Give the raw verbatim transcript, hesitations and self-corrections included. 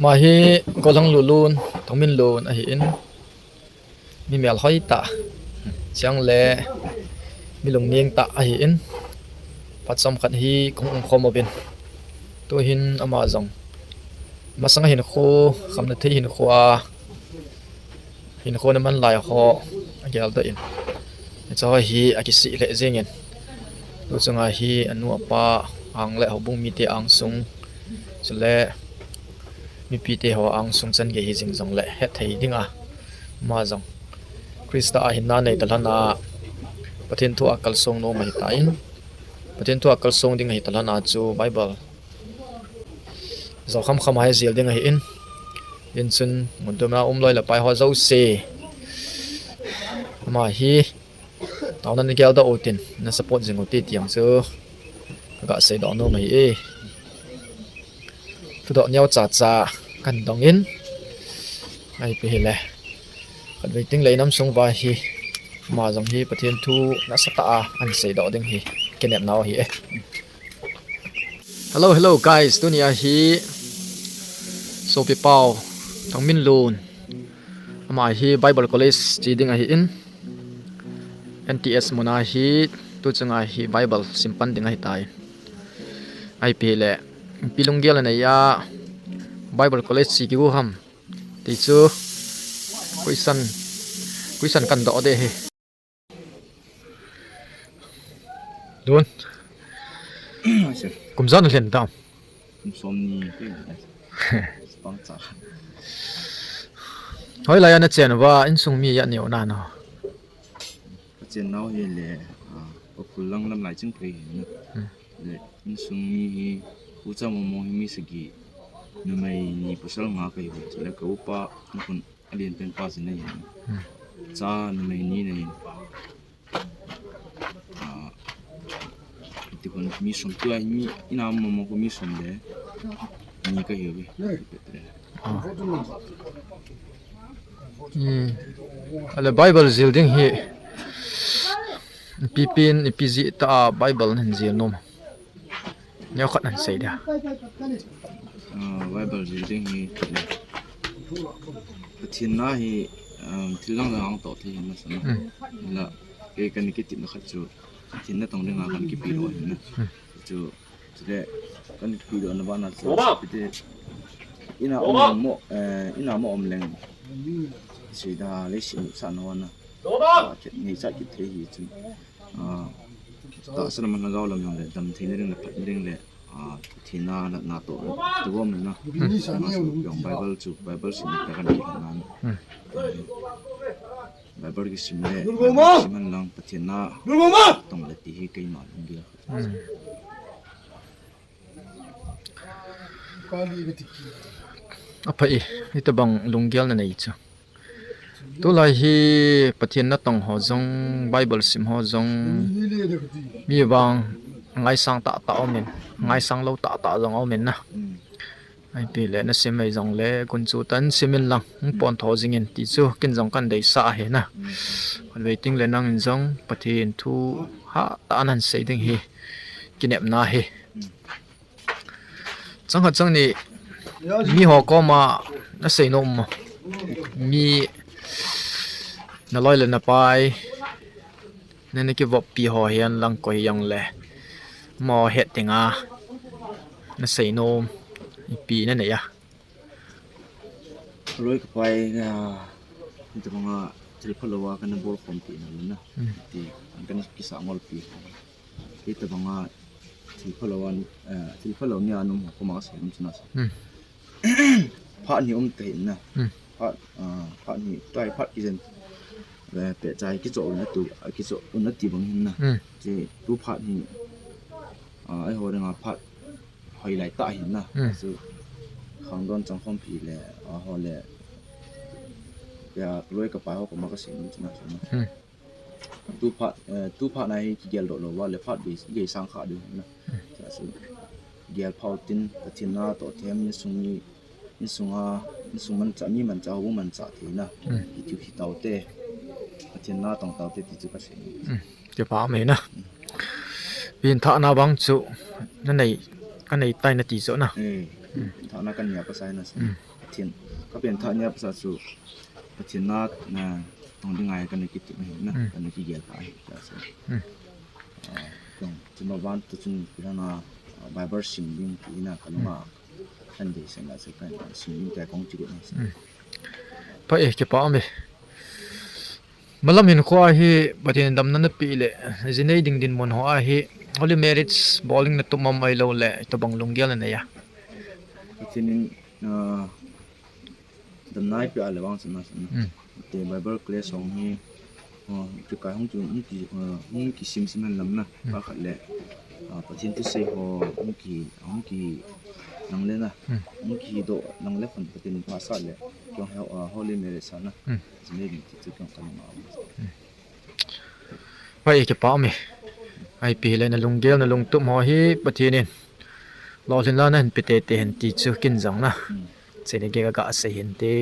Ama hi Gollhang Lulun, Thangminlun ahin, mi melhoi tah, chule mi lungning tah ahin, phat chomkhat hi kahung umkhom uvin, tuhin ama jong masanga hinkho, khamna thei hinkho a, hinkho ana man lai ho ageldoh in, hiche ho hi akisih lheh jengin, tu chunga hi anu apa ang le houbung mite angsung, chule mipite ho angsung chan gei hijing jongle hetthei dinga, ama jong Christa a hinna nei talhon a, Pathen thu a kalsong nom ahitan, Pathen thu a kalsong ding ahi talhon a chu Bible jou khamkham a hi jil ding ahin, inchun mun tumna um loi le pai ho jouse, ama hi taona nageldoh utin, na support jing ute ti jong chu kaga seidoh nom ahi e. Thudoh neocha cha kahin dongin, ipi hile, khatvei tengle inam sung uva hi ama jong hi Pathen thu nasatah a ahin seidoh ding hi kinepnau ahi e. Hello, hello guys, tunia hi sopipau Thangminlun, ama hi Bible College che ding ahin, N T S muna hi tu chunga hi Bible sim pan ding ahitai. Ipi hile, ipi lunggel anei a Bible College che kigo ham ti chu question, question kahin doh ding ahi. Lun. Kum ijat nalhin tam? Kum somni te. Pangcha. Hoilai a nachen uva, insung mi ijat neo nano? Kachennau hile, ah, Ukhrul lang lamlai chingphei hi na. Hmm. Le, insung mi hi, ucha momo hi mi sagi, numei ni pasal nga kahiuve, chule ka upa, nahon, alen pen pa chu nei ahin. Hmm. Cha numei ni nei ahin. Ah, ti kon mi som tua mi ina momo ko mi som le ni kahiuve. Ah. Hmm. Ale Bible jil ding hi ipi pen, ipi jeh tah a Bible nahin jil nom? Neokhat nahin sei dia. Ah, Bible jil ding hi, Pathen na hi, um, thil dang dang toh thei ahin na sana. Hmm. La, kei kana kitepna khat chu, Pathen natong dinga kana kipedoh ahin na. Hmm. Chu, chule, kana kipedoh na bana chu, pite, ina um leng mo, eh, ina mo um leng. Seida, leiset nusah na ho na. Ah, kit, ngaicha kit thei hi chu. Ah, tahsa lam a lhagao lam jongle, damtheina ding le, phatna ding le, ah, thina na, natoh, tobang na. Hmm. Bible chu, Bible sim ta kana na. Hmm. Bible kisim le, sim hen lang, Pathen natong le ti hi keima lunggel. Hmm. Aphai, hitabang lunggel nanei chu. Tulai hi Pathen natong ho jong, Bible sim ho jong, mi vang ngaisang tahtah aumin, ngaisang lou tahtah jong aumin na. Hmm. Ipi le nasim hei jongle, gunchu tah in simin lang, hung pontho jingin ti chu, ken jong kahin deisah ahi na. Hmm. Khatvei tengle nangin jong, Pathen thu hatah a nahin sei ding hi kinepna ahi. Hmm. Chang khat chang ni, mi ho koma nasei nom mo? Mi naloi le napai, nana kivoppi ho hihen lang koi hijongle, amaho het dinga nasei nom ipi nanei a? Kaloi kapai, ah, hitabanga thil phalou a kana bolkhompi na lou na. Hmm. Ti, kana kisah ngolpi. Hitabanga thil phalou a, eh, thil phalou nia um ho koma kasei nom chu na sa. Hmm. Phat ni um ta hin na. Hmm. Phat, ah, phat ni, tua hi phat kijen. Eh, pehcha kichoh una tu, ah, kichoh una ti bang hin na. Hmm. Chu tu phat ni, ah, eiho dinga phat hoilai tah hin na. Hmm. Chu khangdon changkhompi le, ah, ho le, ya, kaloi kapai ho koma kasei nom chu na sa na. Hmm. Tu phat, eh, tu phat na hi kigeldoh lou va le phat bei, bei sang kha ding na. Hmm. Chu gel phau tin, Pathen natoh them, insung mi, insunga, insung manchah, mi manchah, houbung manchah theina. Hmm. Kiti kitao te. Pathen natong tao te ti chu kasei. Hmm. Kipah mai na. Hmm. Pengthahna bang chu nanei, kanei tai nati chu na. Hmm. Pen thah na kan nia pasa na sa. Pathen, ka pen thah nia pasa chu Pathen na, na tong ding ai kan kitup na, kan kigel pa hi ka sa. Tong, tuma ban tu chun pira na Bible sim ding ki na kan ma kan dei sen la se kan sim ding ka kong chi na sa. Pha e, kipa um e. Malam hin kho a hi Pathen damna na pe le, jinei ding dinmun ho a hi Holy Marriage bol ding na tup am ahilou le, itobang lunggel na nei a? Pathen in, ah, damna eipeh a le vang sana sana. Te Bible class hong hi, ah, kikai hong chu, hong ki, ah, hong kisim sim hen lam na, pa khat le, ah, Pathen thusei ho, hong ki, hong ki nang le na, hong kidoh nang le khun Pathen in pha sa le, kong he, ah, Holy Marriage sa na. Jinei ding ti chu kong ka nung a. Vai, kipa um e. Ipi le na lunggel na lungtup ho hi Pathen in lolhin la na hin pe teitei hen ti chu kin jong na. Cheni ke ka ka sei hin te.